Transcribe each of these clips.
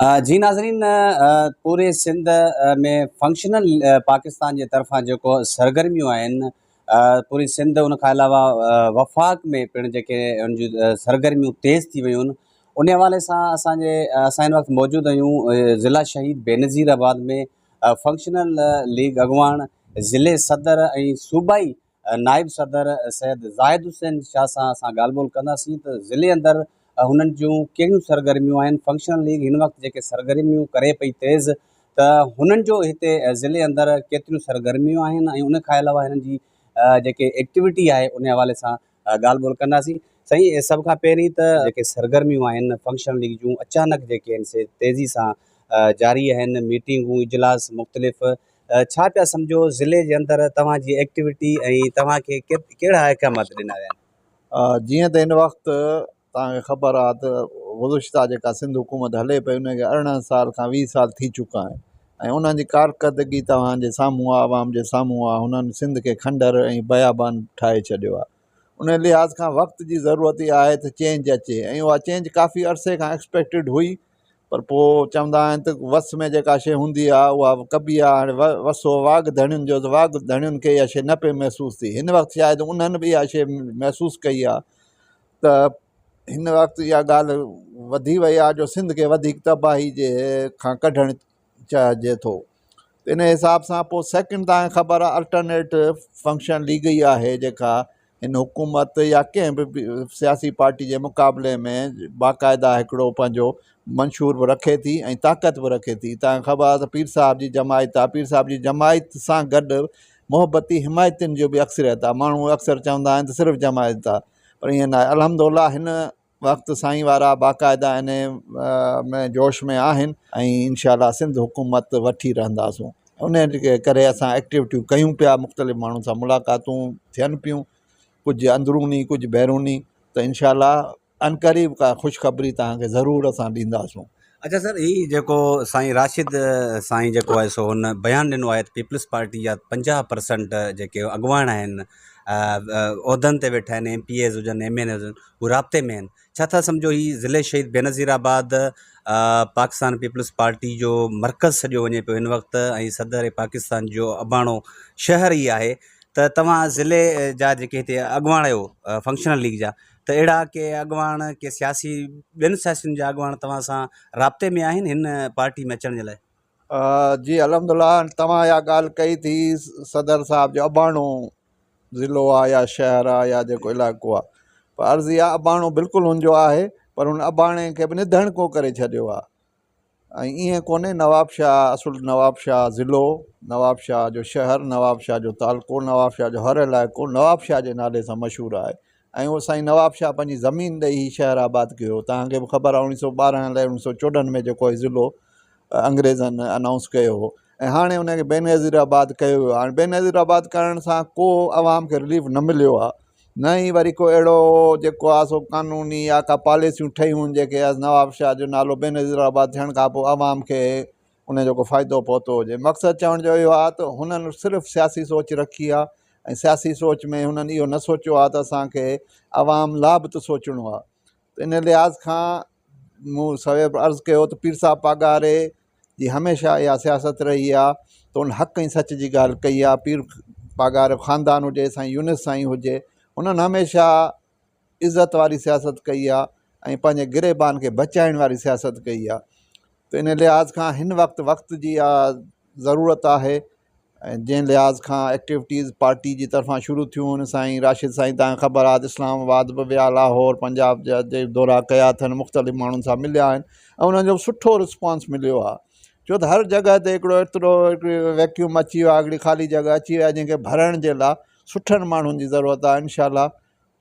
جي ناظرين پوري سنڌ ۾ فنڪشنل پاڪستان جي طرفان جيڪو سرگرميون آهن پوري سنڌ ان کان علاوه وفاق ۾ پڻ جيڪي ان جون سرگرميون تيز ٿي ويون آهن ان حوالي سان اسانجي اسان هن وقت موجود آهيون ضلع شهيد بينظير آباد ۾ فنڪشنل ليگ اڳواڻ ضلعي صدر ۽ صوبائي نائب صدر سيد زاهد حسين شاهه سان اسان ڳالهه ٻولهه ڪنداسين ته ضلعي اندر هنن جون ڪهڙيون سرگرميون آهن، فنڪشنل ليگ هن وقت جيڪي سرگرميون ڪري پئي تيز ته هنن جو هتي ضلعي اندر ڪيتريون سرگرميون آهن ۽ ان کان علاوه هنن جي جيڪي ايڪٽيوٽي آهي ان حوالي سان ڳالهه ٻولهه ڪنداسين. سائين سڀ کان پهرين ته جيڪي سرگرميون آهن فنڪشنل ليگ جون اچانڪ جيڪي آهن سي تيزي سان جاري آهن ميٽنگون اجلاس مختلف ڇا پيا سمجهو ضلعي جي اندر توهان جي ايڪٽيوٽي ۽ توهان کي ڪهڙا احڪامات ڏنا ويا آهن؟ جيئن ته هن وقت توهان کي خبر آهي ته گذشته جيڪا سنڌ حڪومت هلي پئي ان کي 18 سال کان 20 سال ٿي چڪا آهن ۽ انهن جي ڪارڪردگي توهان جي سامهون آهي عوام جي سامهون آهي هنن سنڌ کي کنڊر ۽ بيابان ٺاهي ڇڏيو آهي ان لحاظ کان وقت جي ضرورت اها آهي ته چينج اچي ۽ اها چينج ڪافي عرصي کان ايڪسپيڪٽيڊ هئي پر پوء چوندا آهن ته وس ۾ جيڪا شيء هوندي آهي اها ڪبي آهي هاڻي وس هو واڳ ڌڻين جو ته واڳ ڌڻين کي اها شيء نه پئي محسوس ٿي هن وقت شايد انهن به اها شيء محسوس ڪئي آهي ته هن وقت اها ڳالهه وڌي وئي آهي جو سنڌ کي وڌيڪ تباهي جي کان ڪڍڻ چاهجي ٿو ان حساب سان پوء سيڪنڊ تان خبر آهي الٽرنيٽ فنڪشن ليگ ئي آهي جيڪا هن حڪومت يا ڪنهن به سياسي پارٽي جي مقابلي ۾ باقاعده هڪڙو پنهنجو منشور به رکي ٿي ۽ طاقت به رکي ٿي تان خبر آهي ته پير صاحب جي جماعت آهي پير صاحب جي جماعت سان گڏ محبتي حمايتين جو به اڪثريت آهي ماڻهو اڪثر چوندا آهن ته صرف جماعت آهي پر ائين ناهي الحمد لله هن وقت سائين وارا باقاعده انهي ۾ جوش ۾ آهن ۽ انشاء الله سنڌ حڪومت وٺي رهنداسون انهي جي ڪري اسان ايڪٽيوٽيون ڪيون پيا مختلف ماڻهن سان ملاقاتون ٿين پيون ڪجهه اندروني ڪجهه بيروني ته انشاء الله عنقريب ڪا خوشخبري توهان کي ضرور اسان ڏينداسون. اچا سر هي جيڪو سائين راشد سائين جيڪو آهي سو هن بيان ڏنو آهي ته پيپلز پارٽي جا 50 پرسنٽ جيڪي اڳواڻ آهن عهدن تي ويٺا آهن ايم پي ايز هجن ايم اين ايز هجن هو رابطي ۾ آهن ڇا ٿا سمجهو هي ضلعي شهيد بينظير آباد پاڪستان پيپلز پارٽي جو مرڪز سڏيو وڃي پيو هن وقت ۽ صدر پاڪستان جو اباڻو شهر ئي آهي ته توهان ضلعي جا جيڪي هتي اڳواڻ آهيو فنڪشنل ليگ جا ته اهڙا ڪي اڳواڻ ڪي سياسي ٻين سياسين جا اڳواڻ توهان سان رابطي ۾ آهن هن پارٽي ۾ اچڻ جي لاء؟ جي الحمد لله توهان اها ڳالهه ڪئي ٿي صدر صاحب جو اباڻو ضلعو آهي يا شهر آهي يا جيڪو علائقو آهي پر عرض اها اباڻو بلڪل هن جو آهي پر هن اباڻي کي به نڌڻڪو ڪري ڇڏيو آهي ۽ ائين ڪونهي نوابشاهه اصل نوابشاهه ضلعو نوابشاهه جو شهر نوابشاهه جو تعلقو نوابشاهه جو هر علائقو نوابشاهه جي نالي سان مشهور آهي ۽ اهو سائين نوابشاهه پنهنجي زمين ڏئي هي شهر آباد ڪيو توهان کي به خبر آهي 1912 الائي 1914 ۾ جيڪو هي ضلعو انگريزن انائونس ڪيو هو ۽ هاڻي ان کي بينظير آباد ڪيو ويو هاڻي بينظير آباد ڪرڻ سان ڪو عوام کي رليف نه مليو آهي نه ئي وري ڪو اهڙو جيڪو آهي سو قانوني يا ڪا پاليسيون ٺهيون آهن جيڪي نوابشاهه جو نالو بينظير آباد ٿيڻ کان پوء عوام کي ان جو ڪو فائدو پهتو هجي مقصد چوڻ جو اهو آهي ته هنن صرف سياسي سوچ رکي آهي ۽ سياسي سوچ ۾ هنن اهو نه سوچيو آهي ته اسانکي عوام لاء به ته سوچڻو آهي ته ان لحاظ کان مون سوير به عرض ڪيو ته پير صاحب پاڳاري جي هميشه اها سياست رهي آهي ته ان حق ۽ سچ جي ڳالهه ڪئي آهي پير پاڳارو خاندان هجي سائين يونس سائين هجي انهن هميشه عزت واري سياست ڪئي آهي ۽ پنهنجي گريبان کي بچائڻ واري سياست ڪئي آهي ته ان لحاظ کان هن وقت وقت جي اها ضرورت آهي ۽ جنهن لحاظ کان ايڪٽيوٽيز پارٽي جي طرفان شروع ٿيون آهن سائين راشد سائين تان خبر آهي ته اسلام آباد به ويا لاهور پنجاب جا جي دورا ڪيا اٿن مختلف ماڻهن سان مليا آهن ۽ انهن جو سٺو رسپانس مليو آهي ڇو ته هر جڳهه تي هڪڙو ايترو ويڪيوم اچي ويو آهي هڪڙي خالي جڳهه اچي وئي آهي جنهن کي ڀرڻ جي لاء سٺن ماڻهن جي ضرورت آهي انشاء الله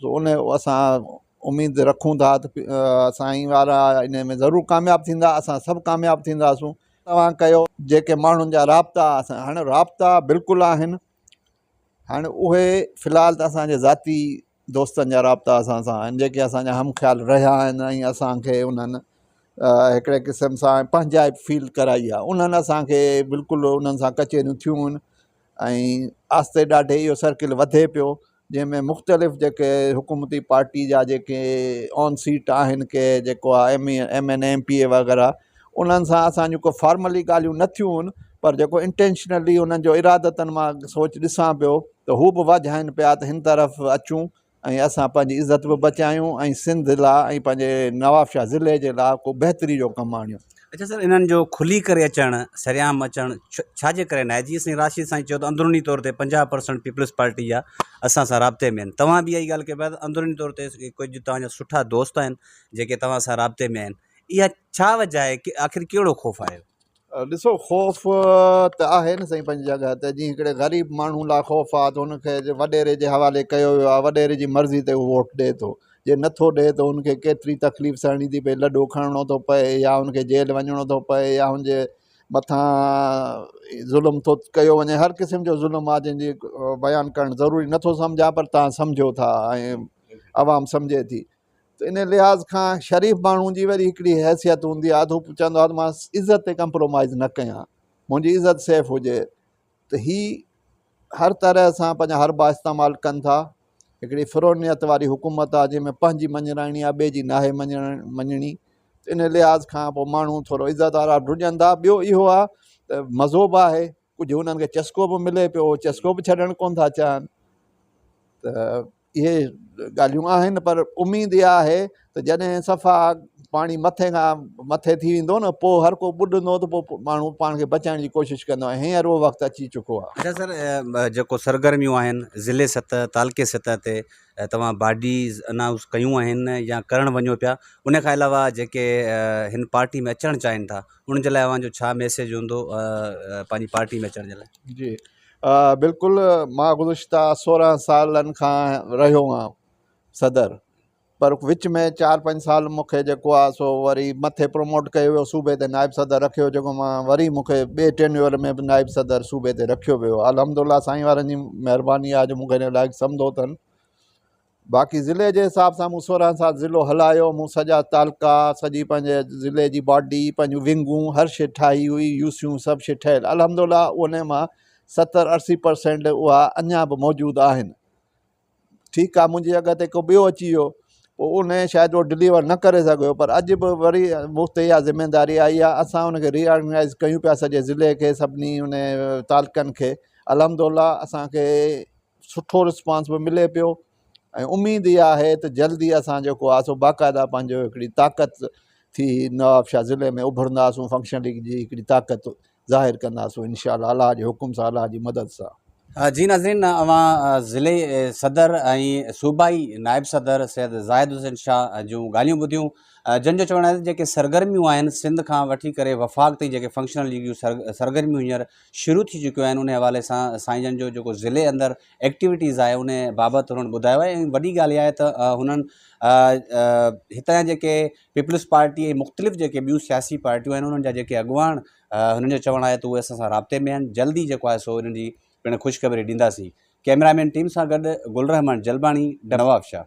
سو ان اسان اميد رکون ٿا ته سائين وارا ان ۾ ضرور ڪامياب ٿيندا اسان سڀ ڪامياب ٿينداسون توهان ڪيو جيڪي ماڻهن جا رابطا اسان هاڻي رابطا بلڪل آهن هاڻي اهي في الحال ته اسانجي ذاتي دوستن جا رابطا اسان سان آهن جيڪي اسانجا هم خيال رهيا آهن ۽ اسانکي انهن هڪڙي قسم سان پنهنجائپ فيل ڪرائي آهي انهن اسانکي بلڪل انهن سان ڪچهريون ٿيون آهن ۽ آهستي ڏاڍي اهو سرڪل وڌي پيو جنهن ۾ مختلف جيڪي حڪومتي پارٽي جا جيڪي آن سيٽ آهن ڪي جيڪو آهي M A M N A M P A وغيره انهن سان اسان جون ڪو فارملي ڳالهيون نه ٿيون هن پر جيڪو انٽينشنلي انهن جو ارادتن مان سوچ ڏسان پيو ته هو به واجهائن پيا ته هن طرف اچون ۽ اسان پنهنجي عزت به بچايون ۽ سنڌ لا ۽ پنهنجي نوابشاهه ضلعي جي لا ڪو بهتري جو ڪم آڻيون. اڇا سر انهن جو کلي ڪري اچڻ سرعام اچڻ ڇا جي ڪري ناهي جيئن سائين راشد سائين چيو ته اندروني طور تي 50 پرسنٽ پيپلز پارٽي جا اسان سان رابطي ۾ آهن توهان به اها ئي ڳالهه ڪئي پيا ته اندروني طور تي ڪجهه توهان جا سٺا دوست آهن جيڪي توهان سان رابطي ۾ آهن اها ڇا وجه آهي آخر ڪهڙو خوف آهي. ڏسو خوف ته آهي نه سائين پنهنجي جڳهه تي جيئن هڪڙي غريب ماڻهو لاء خوف آهي ته هن کي وڏيري جي حوالي ڪيو ويو آهي وڏيري جي مرضي تي هو ووٽ ڏئي ٿو جي نٿو ڏئي ته هن کي ڪيتري تڪليف سهڻي ٿي پئي لڏو کڻڻو ٿو پئي يا هن کي جيل وڃڻو ٿو پئي يا هن جي مٿان ظلم ٿو ڪيو وڃي هر قسم جو ظلم آهي جنهن جي بيان ڪرڻ ضروري نٿو سمجهان پر توهان سمجهو ٿا ۽ عوام سمجهي ٿي ته ان لحاظ کان شريف ماڻهو جي وري هڪڙي حيثيت هوندي آهي ته هو چوندو آهي ته مان عزت تي ڪمپرومائز نه ڪيان منهنجي عزت سيف هجي ته هي هر طرح سان پنهنجا حربا استعمال ڪن ٿا هڪڙي فرعونيت واري حڪومت آهي جنهن ۾ پنهنجي مڃرائڻي آهي ٻئي جي ناهي مڃڻي ان لحاظ کان پوء ماڻهو ٿورو عزت وارا ڊڄن ٿا ٻيو اهو آهي ته مزو به آهي ڪجهه انهن کي چسڪو به ملي پيو چسڪو به ڇڏڻ ڪونه ٿا چاهن ته اهي ڳالهيون آهن پر اميد اها آهي ته جڏهن صفا پاڻي مٿي کان مٿي ٿي ويندو نه پوء هر ڪو ٻڏندو ته پوء ماڻهو پاڻ کي بچائڻ جي ڪوشش ڪندو ۽ هينئر اهو وقت اچي چڪو آهي. اڇا سر جيڪو سرگرميون آهن ضلعي سطح تعلقي سطح تي توهان باڊيز انائونس ڪيون آهن يا ڪرڻ وڃو پيا ان کان علاوه جيڪي هن پارٽي ۾ اچڻ چاهين ٿا انهن جي لاء اوهان جو ڇا ميسيج هوندو پنهنجي پارٽي ۾ اچڻ جي لاء. جي بلڪل مان گذشته 16 سالن کان رهيو آهيان صدر پر وچ ۾ 4 5 سال مون کي جيڪو آهي سو وري مٿي پروموٽ ڪيو ويو صوبي تي نائب صدر رکيو جيڪو مان وري مون کي ٻئي ٽينيور ۾ به نائب صدر صوبي تي رکيو ويو الحمد لله سائين وارن جي مهرباني آهي جو مون کي ان لائق سمجهو اٿن باقي ضلعي جي حساب سان مون 16 سال ضلعو هلايو مون سڄا تعلقا سڄي پنهنجي ضلعي جي باڊي پنهنجون ونگون هر شي ٺاهي هئي يوسيون سڀ شي ٺهيل الحمد لله ان مان 70 80 پرسينٽ اها اڃا به موجود آهن ٺيڪ آهي منهنجي جڳهه تي ڪو ٻيو اچي ويو پوء ان شايد اهو ڊليور نه ڪري سگهيو پر اڄ به وري مون تي اها ذميداري آئي آهي اسان ان کي ري آرگنائز ڪيون پيا سڄي ضلعي کي سڀني ان تعلقن کي الحمد لله اسانکي سٺو رسپانس به ملي پيو ۽ اميد اها آهي ته جلدي اسان جيڪو آهي سو باقاعده پنهنجو هڪڙي طاقت ٿي نوابشاهه ضلعي ۾ اڀرنداسون فنڪشنل ليگ جي هڪڙي طاقت ظاهر ڪنداسون انشاء الله الله جي حڪم سان الله جي مدد سان. جي ناظرين اوهان ضلعي صدر ۽ صوبائي نائب صدر سيد زاهد حسين شاهه جون ڳالهيون ٻڌيون جن جو چوڻ آهي ته جيڪي سرگرميون آهن سنڌ کان وٺي ڪري وفاق تائين جيڪي فنڪشنل ليگ جون سرگرميون هينئر شروع ٿي چڪيون آهن ان حوالي سان سائين جن جو جيڪو ضلعي اندر ايڪٽيوٽيز آهي ان بابت هنن ٻڌايو آهي ۽ وڏي ڳالهه اها آهي ته هنن هتان جا جيڪي پيپلز پارٽي ۽ مختلف جيڪي ٻيون سياسي پارٽيون آهن انهن جا جيڪي اڳواڻ هنن جو چوڻ آهي ته اهي اسان سان رابطي ۾ آهن جلدي جيڪو آهي سو انهن جي پڻ خوشخبري ڏينداسين ڪئميرا مين ٽيم سان گڏ گل رحمان جلباڻي نوابشاهه.